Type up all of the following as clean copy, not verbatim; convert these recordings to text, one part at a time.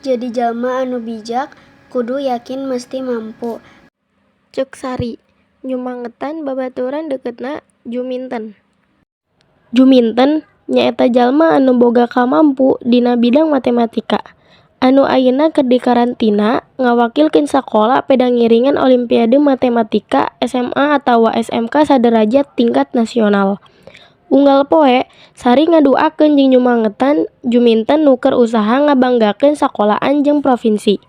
Jadi jalma anu bijak kudu yakin mesti mampu. Ceuk Sari nyumangetan babaturan deukeutna, Juminten. Juminten nyaeta jalma anu boga kamampu dina bidang matematika, anu ayeuna keur dikarantina ngawakilkeun sakola peda ngiringan olimpiade matematika SMA atawa SMK saderajat tingkat nasional. Unggal poe, Sari ngaduakeun jeung nyumangetan Juminten nu keur usaha ngabanggakeun sakolaan jeung propinsi.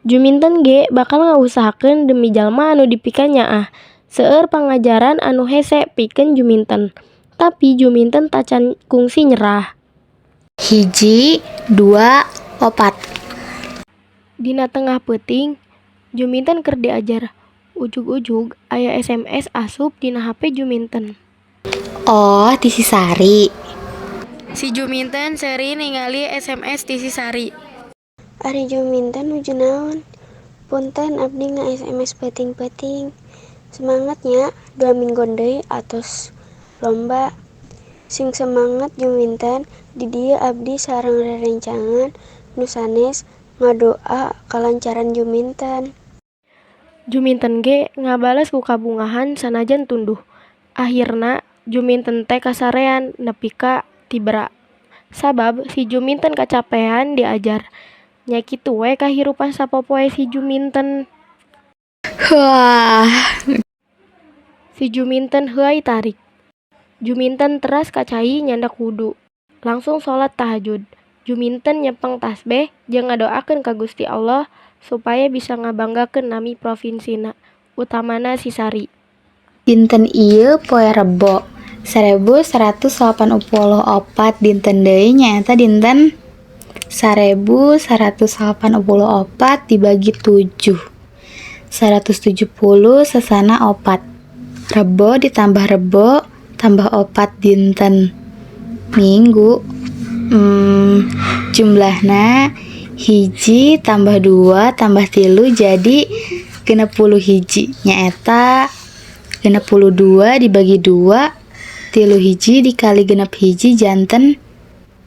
Juminten ge bakal ngausahakeun demi jalma anu dipikanyaah. Seueur pangajaran anu hese pikeun Juminten, tapi Juminten tacan kungsi nyerah. Hiji, dua, opat. Dina tengah peuting, Juminten keur diajar. Ujug-ujug aya SMS asup dina hape Juminten. Oh, ti si Sari. Si Juminten seuri ningali SMS ti si Sari. Ari Juminten nuju naon? Punten abdi nga-SMS peuting-peuting. Semangat nya, 2 minggon deui atos lomba. Sing semangat, Juminten, di dieu abdi sareng rerencangan nu sanes ngadoa kalancaran Juminten. Juminten ge ngabales ku kabungahan sanajan tunduh. Ahirna Juminten teh kasarean nepi ka tibra. Sabab si Juminten kacapean diajar. Nya kitu we kahirupan sapopoe si Juminten. Wah. Si Juminten heuay tarik. Juminten teras ka cai nyandak wudu. Langsung salat tahajud. Juminten nyepeng tasbeh jeung ngadoakeun ka Gusti Alloh supaya bisa ngabanggakeun nami provinsina, utamana si Sari. Dinten ieu poe Rebo, 1184 dinten deui nyaeta dinten 1184 dibagi 7, 170 sesana opat. Rebo ditambah Rebo tambah opat dinten Minggu. Jumlahna hiji tambah dua tambah tilu jadi 61, nyaeta 62 dibagi dua, tilu hiji dikali 61 janten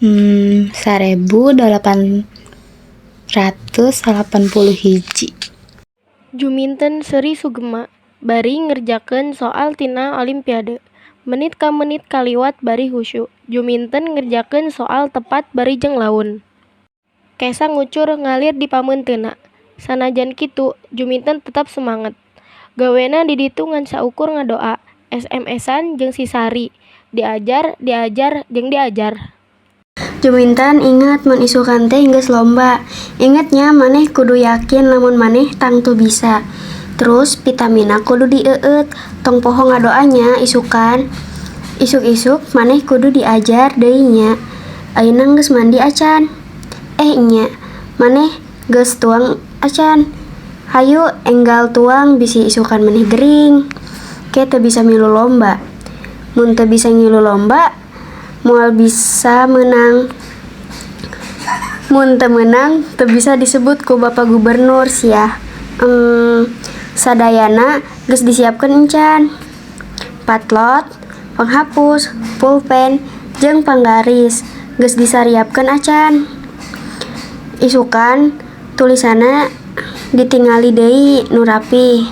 1881. Juminten seuri sugema bari ngerjakeun soal tina olimpiade. Menit ka menit kaliwat bari husyu. Juminten ngerjakeun soal tepat bari jeung laun. Kesa ngucur ngalir di pameunteunan. Sanajan kitu, Juminten tetep semanget. Gawena di ditu ngan saukur ngadoa, SMS-an jeung si Sari, diajar, diajar, jeung diajar. Juminten, inget mun isukan teh geus lomba. Inget nya, maneh kudu yakin lamun maneh tangtu bisa. Terus vitaminna kudu dieueut. Tong poho ngadoa nya isukan. Isuk-isuk maneh kudu diajar deui nya. Ayeuna geus mandi acan? Eh, nya, maneh geus tuang acan? Hayu enggal tuang, bisi isukan maneh gering. Ke teu bisa milu lomba. Mun teu bisa ngilu lomba, moal bisa meunang. Mun teu meunang, teu bisa disebut ku Bapa Gubernur sia. Sadayana geus disiapkeun encan? Potlot, penghapus, pulpen, jeung panggaris geus disariapkeun acan? Isukan tulisanna ditingali deui nu rapih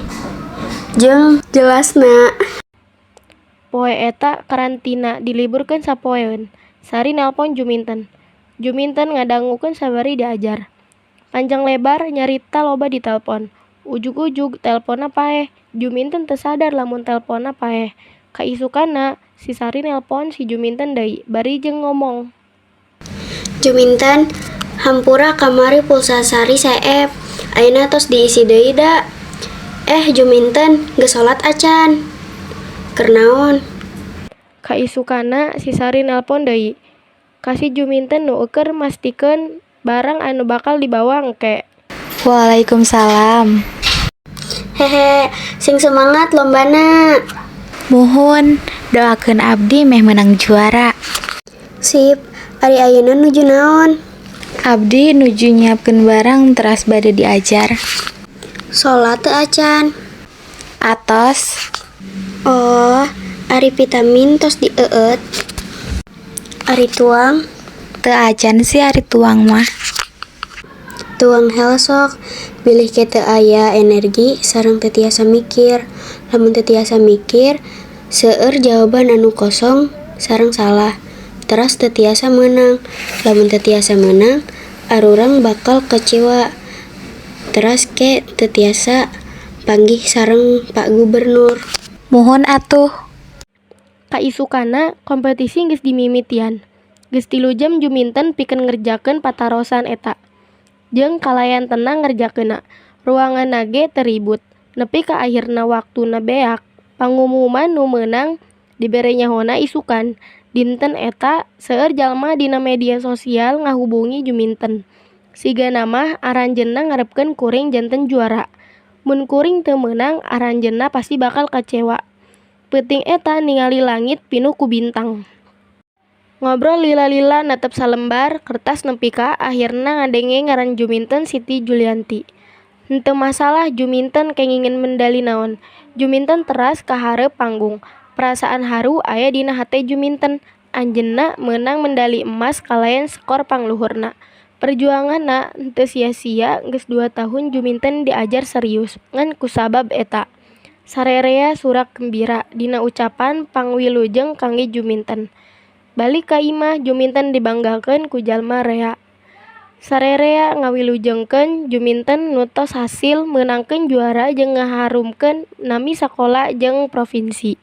jeung jelasna. Poe eta karantina diliburkeun sapoeun. Sari nelpon Juminten. Juminten ngadangukeun sabari diajar. Panjang lebar nyarita loba di telpon. Ujug-ujug telponna paeh. Juminten teu sadar lamun telponna paeh. Kaisukanna si Sari nelpon si Juminten deui bari jeung ngomong. Juminten, hampura kamari pulsa Sari seep. Ayeuna tos diisi deui da. Eh, Juminten, geus salat acan? Keur naon? Kaisukanna si Sari nelpon deui ka si Juminten nu eueuh mastikeun barang anu bakal dibawa engke. Waalaikumsalam. Hehe, sing semangat lombana. Muhun, doakeun abdi meh menang juara. Sip, ari ayeuna nuju naon? Abdi nuju nyiapkeun barang teras bade diajar. Salat teu acan? Atos. Oh, ari vitamin tos dieueut? Ari tuang? Teu acan sih ari tuang mah. Tuang heula sok, bilih ke teu aya energi sareng teu tiasa mikir. Lamun teu tiasa mikir, seueur jawaban anu kosong sareng salah, teras teu tiasa meunang. Lamun teu tiasa meunang, arurang bakal kecewa teras ke teu tiasa panggih sareng Pak Gubernur. Muhun atuh. Kaisukanna, kompetisi geus dimimitian. Geus 3 jam Juminten pikeun ngerjakeun patarosan eta. Jeung kalayan tenang ngerjakeunna. Ruanganna ge teu ribut. Nepi ka ahirna waktuna beak, pangumuman nu meunang dibere nyahona isukan. Dinten eta seueur jalma dina media sosial ngahubungi Juminten. Sigana mah aranjeunna ngarepkeun kuring janten juara. Mun kuring teu meunang aranjeunna pasti bakal kacewa. Peuting eta ningali langit pinuh ku bintang. Ngobrol lila-lila netep salembar kertas nepi ka ahirna ngadenge ngaran Juminten Siti Julianti. Henteu masalah Juminten kenging mendali naon. Juminten teras ka hareup panggung. Perasaan haru aya dina hate Juminten. Anjeunna meunang mendali emas kalayan skor pangluhurna. Perjuanganna henteu sia-sia, geus 2 tahun Juminten diajar serius ngan kusabab eta. Sarerea sorak gembira dina ucapan pangwilujeng kangge Juminten. Balik ka imah Juminten dibanggakeun ku jalma rea. Sarerea ngawilujengkeun Juminten nu tos hasil meunangkeun juara jeung ngaharumkeun nami sakola jeung propinsi.